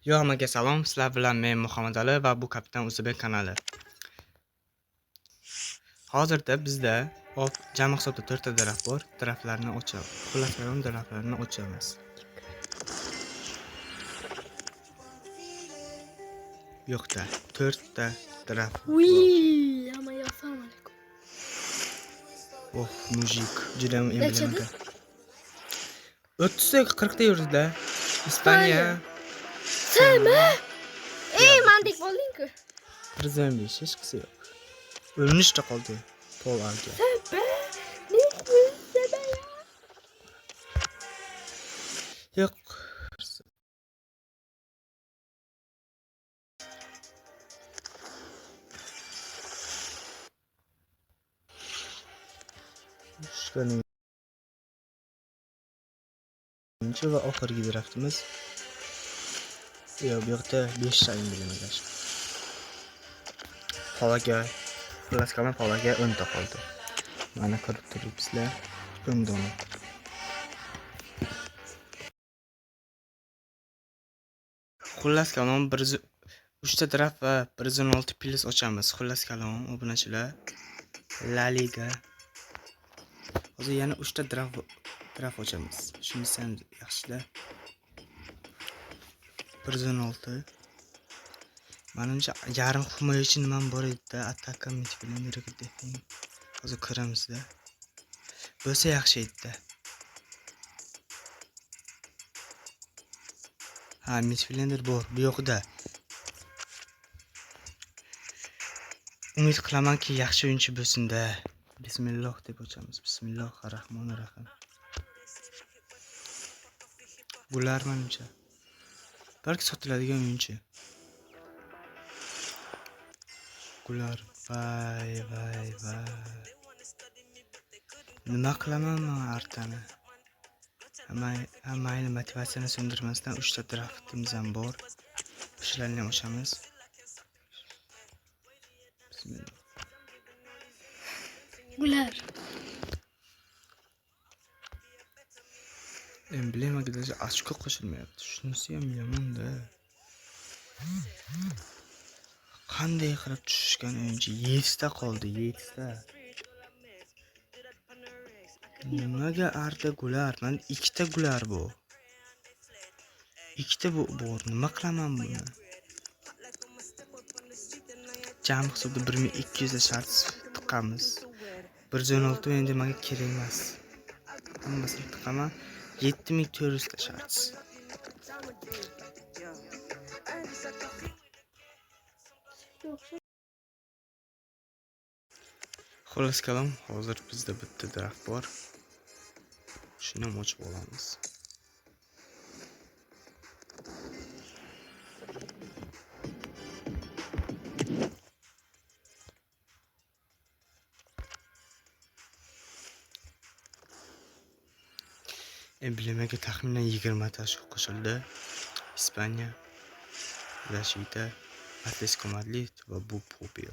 Yo, hammaga salom. Sizlar bilan men Muhammad Ali va bu Kapitan Uzbek kanali. Hozirda bizda jami hisobda 4 ta daraxt bor. Daraxtlarni ochamiz. Xullas kalom, daraxtlarni ochamiz. Yo'qda 4 ta daraxt. Uy, ama ya assalomu alaykum. Oh, mujik. Juda ham Nechada? emblemaga. 30 40 ta yurdi-da. Ispaniya. Sema. Ey, mandek bo'lding-ku. 115 hech qisi yo'q. O'linishda qoldi. Pol aka. Sema. Ne bu sema ya? Yo'q. Uchinchi va oxirgi daraxtimiz. Yo'q, bu yoqda 5 ta emblema. Polaga, xullas kalom, polaga 10 ta qoldi. Mana ko'rib turibsizlar, 10 dona. Xullas kalom, 3 ta draft va 116 plus ochamiz. Xullas kalom, obunachilar. La Liga. Hozir yana 3 ta draft ochamiz. Shunisi ham yaxshida. 116. Manimcha yarim himoyachi nimam bor edi-da, ataka midfielder defense. Hozir ko'ramizda. Bo'lsa yaxshi edi-da. Ha, midfielder bor bu yoqda. Umid qilamanki, yaxshi o'yinchi bo'lsin-da. Bismillah deb ochamiz. Bismillahirrohmanirrohim. Bular manimcha balki sotiladigan o'yinchi. Gular, vay vay vay. Nima qilaman men artani? Mayli, motivatsiyani so'ndirmasdan 3 ta draftimiz ham bor. Shularni ham ochamiz. Bismillah. Gular. Emblemaga даже ochko qo'shilmayapti. Shunisi ham yomon-da. Qanday qilib tushishgan o'yinchi? 7 ta qoldi, 7 ta. Nimaga Arda Gular? Mana 2 ta Gular bu. 2 ta bu bor. Nima qilaman buni? Jami hisobda 1200 ta shart tiqamiz. 116 endi menga kerak emas. Hammasini tiqaman. 7400 ta shart. Xullas kalom, hozir bizda bitta daraxt bor. Shuni ham ochib olamiz. Emblemaga taxminan 20 ta ochko qo'shildi. Ispaniya, Lashita, Atletico Madrid va bu Popio.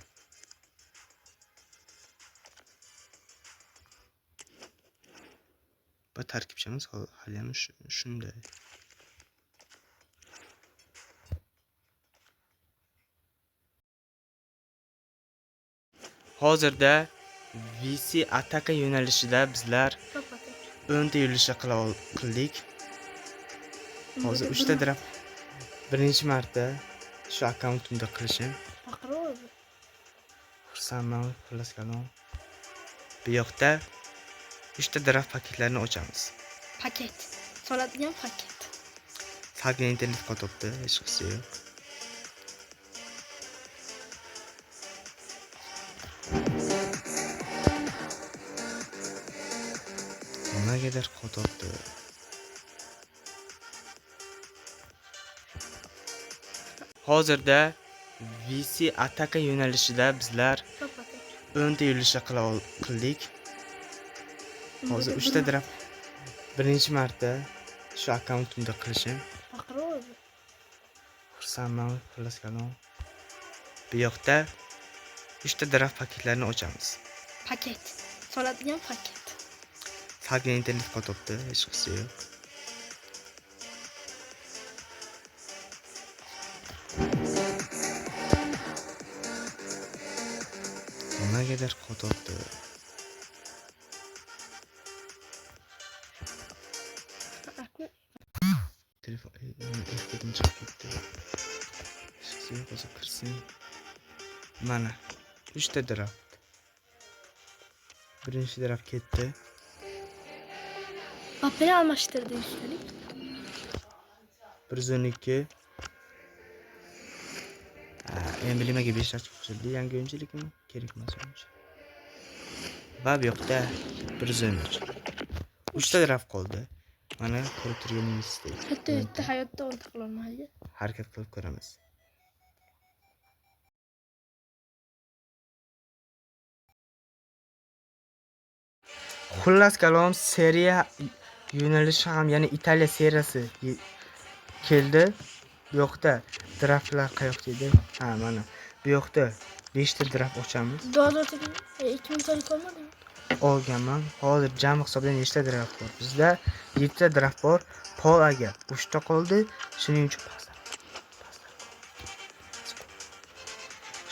Va tarkibchamiz hali ham shunday. Hozirda VC ataka yo'nalishida bizlar 10 ta yo'nalishda qildik. Hozir 3 ta draft birinchi marta shu akkauntimda qilishim. Xursandman, xullas kalom. Bu yoqda 3 ta draft paketlarini ochamiz. Paket. Soladigan paket. Salgina internet qotibdi, hech qisi yo'q. Nimagadir qotibdi. Hozirda VC ataka yo'nalishida bizlar 10 ta yo'nalishda qildik. Hozir 3 ta draft birinchi marta shu akkauntimda qilishim. Xursandman, xullas kalom. Bu yoqda 3 ta draft paketlarini ochamiz. Paket. Soladigan paket. Salgina internet qotibdi, hech qisi yo'q. Nimagadir qotyapti. Telefon F7 chiqib ketdi. Yo'q, hozir kirsin. Mana 3 ta draft. Birinchi draft ketdi. Mbappeni almashtirdi üstelik. 112. Emblemaga 5 ochib qo'shildi. Yangi o'yinchi, lekin kerak emas o'yinchi. Va bu yoqda 113. 3 ta draft qoldi. Mana ko'rib turganingizdek. Hatta bitta hayotda o'nta qilolmaydi. Harakat qilib ko'ramiz. Xullas kalom, seriya yo'nalishi ham, ya'ni Italiya seriyasi keldi. Bu yoqda draftlar qayoqda edi? Ha, mana. Bu yoqda 5 ta draft ochamiz. 2008 2000 talik olmadingmi? Olganman. Hozir jami hisobda nechta draft bor? Bizda 7 ta draft bor. Pol aka 3 ta qoldi. Shuning uchun paslar.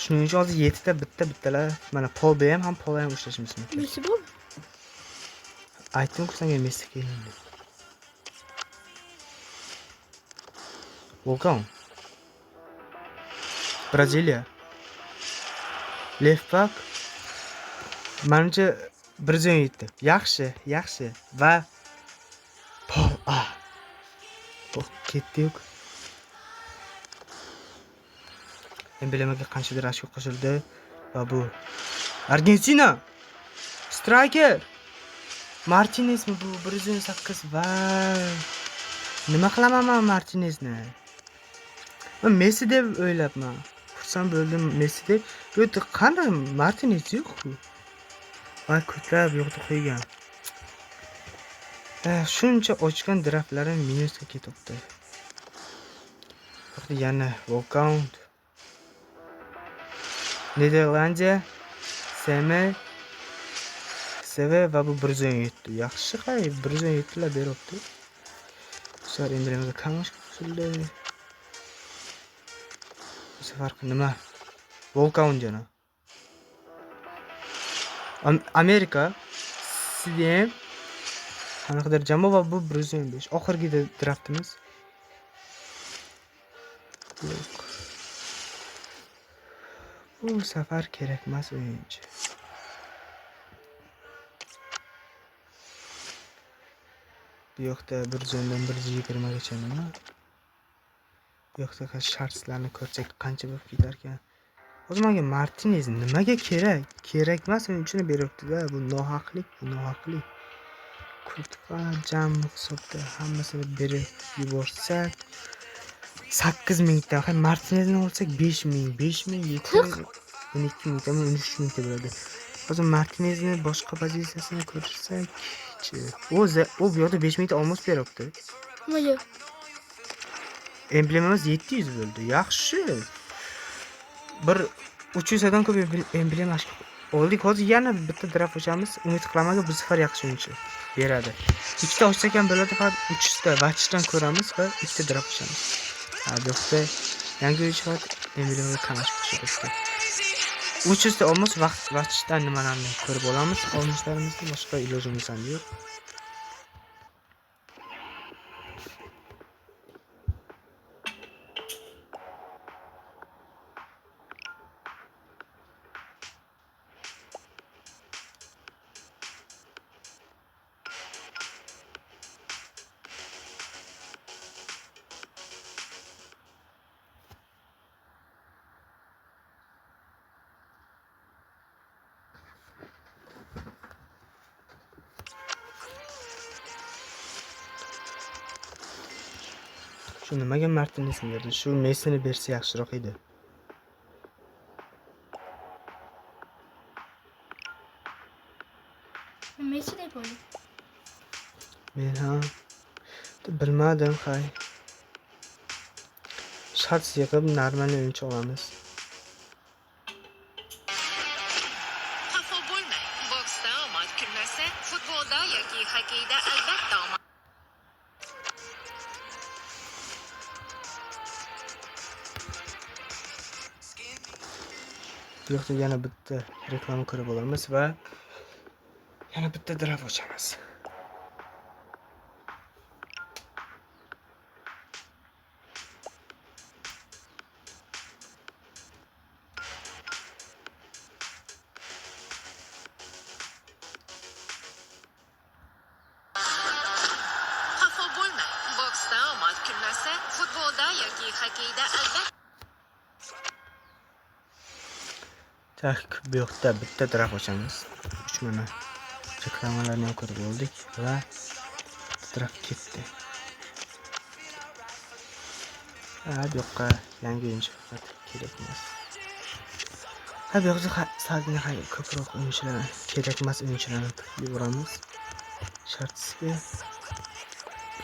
Shuning uchun hozir 7 ta bitta bittalar mana Pol B ham Pol A ham ushlashimiz mumkin. Messi bormi? Aytdim-ku senga Messi keyin deb. Volkan. Braziliya. Left back. Manimcha 117. Yaxshi, yaxshi. Va Pol A. Oh, ketdik. Emblemaga qanchadir ochko qo'shildi va bu Argentina. Striker. Martinezmi bu? 118. Vay. Nima qilaman man Martinezni? Men Messi deb o'ylabman. Xursand bo'ldim Messi deb. Bu yerda qanday Martinez yo'q-ku. Voy, ko'tlab yo'qda qo'ygan. Shuncha ochgan draftlarim minusga ketibdi. Bu yana walkout. Niderlandiya, SM, SV va bu 117. Yaxshi, hay, 117 lar beryapti. Bu safar emblemaga kamashka qo'shildi. Bu safar nima? Walkout jana. Amerika, CDM, qanaqadir jamoa va bu 115. Oxirgi draftimiz. Yo'q. Bu safar kerak emas o'yinchi. Bu yoqda bir zondan 120 gacha nima? Bu yoqda shartlarni ko'rsak qancha bo'lib ketar ekan? Hozir menga Martinez nimaga kerak? Kerak emas o'yinchini beryapti-da. Bu nohaqlik, bu nohaqlik. Kurtqa jam hisobda hammasini berib yuborsak 8000 ta, hay Martinezni olsak 5000, 5000, 7000, 12000 ta, 13000 ta bo'ladi. Hozir Martinezni boshqa pozitsiyasini ko'rsak-chi. O bu yoqda 5000 ta olmos beryapti. Nimaga? Emblemamiz 700 bo'ldi. Yaxshi. Bir 300 dan ko'p emblema oldik. Hozir yana bitta draft ochamiz. Umid qilamanki, bu safar yaxshi o'yinchi beradi. Ikkita ochsak ham bo'ladi, faqat 300 ta vachdan ko'ramiz va ikkita draft ochamiz. Ha, bu yoqda yangi o'yinchi faqat emblemaga kamash qo'shilibdi. 300 ta olmos vaqt vachdan nimalarni ko'rib olamiz. Olmoslarimizni boshqa ilojimiz ham yo'q. Shu nimaga Martinezni berdi? Shu Messini bersa yaxshiroq edi. Messi deb o'ylayman. Men ham bilmadim, hay. Shart yig'ib normal o'yinchi olamiz. Xafa bo'lmang. Boksda omad kulmasa, futbolda yoki xokkeyda albatta omad. Bu yoqda yana bitta reklama ko'rib olamiz va yana bitta draft ochamiz. Xafa bo'lmang. Boksda omad kulmasa, futbolda yoki xokkeyda albatta Так, bu yoqda bitta draft ochamiz. 3 mana reklamalarni ham ko'rib oldik va bitta draft ketdi. Ha, bu yoqqa yangi o'yinchi faqat kerak emas. Ha, bu yoqda salgina ko'proq o'yinchilar kerak emas, o'yinchilarni yuboramiz. Shartisiga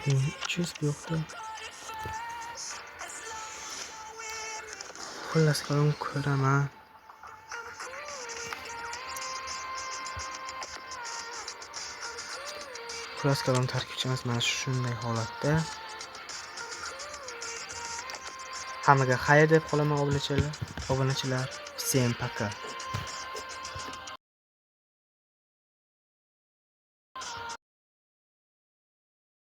1300 bu yoqda. Xullas kalom ko'raman. Xullas kalom tarkibchimiz mana shunday holatda. Hammaga xayr deb qolaman obunachilar. Obunachilar, всем пока.